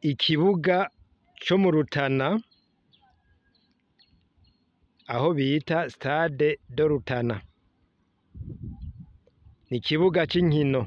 Ikibuga co mu Rutana aho bita stade de Rutana, n'ikibuga c'inkino.